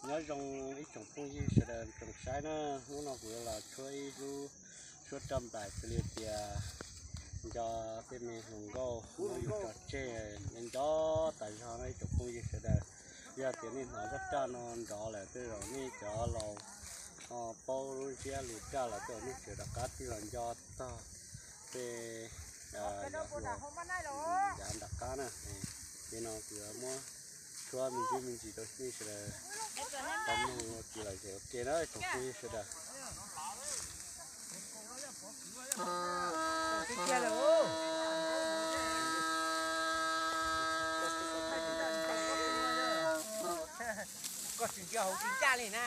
Nyob zoo ib tsoom phooj ywg sawv daws tsoom saib na, hnub no kuv yuav los tshuab ib lub suab roj nplaim xws li tias nco tej me hluas nkauj muab yus tso tseg nco nco tas zog no ib tsoom phooj ywg sawv daws. Yog tias nej hnov zaj raj no nrov lawm tej zaum nej cov laus paub lub ntsiab lus raj lawm tej zaum nej tseem rov qab tig los nco txog tej yav nram qab na. Ces no kuv yuav muab tshuab me ntsis me ntsis rau nej sawv daws tau mloog ua kev lom zem ua ke na tsoom phooj ywg sawv daws. Koj tsis nco hauv tsis ncaj li na.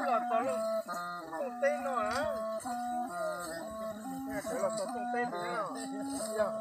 Los txog lub Tooj Teb no, sawv los txog Tooj Teb no, yog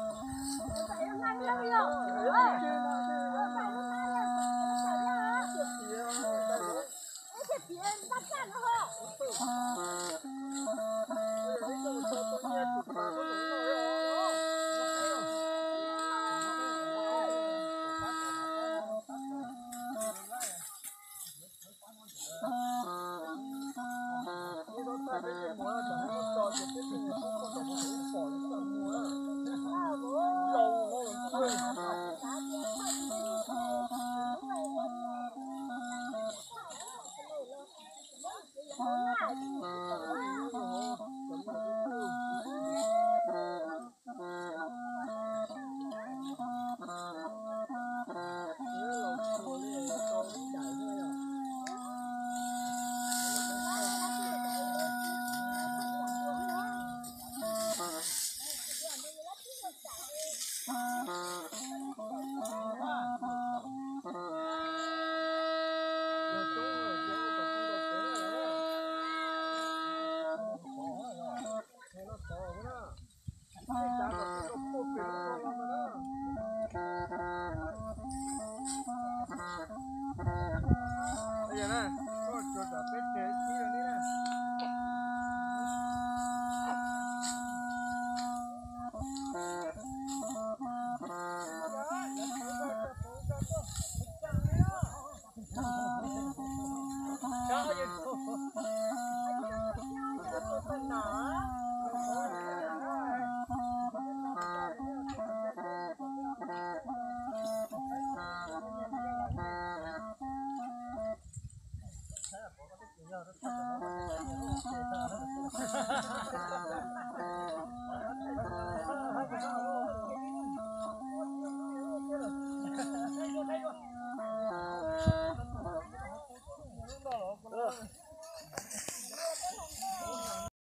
Ua,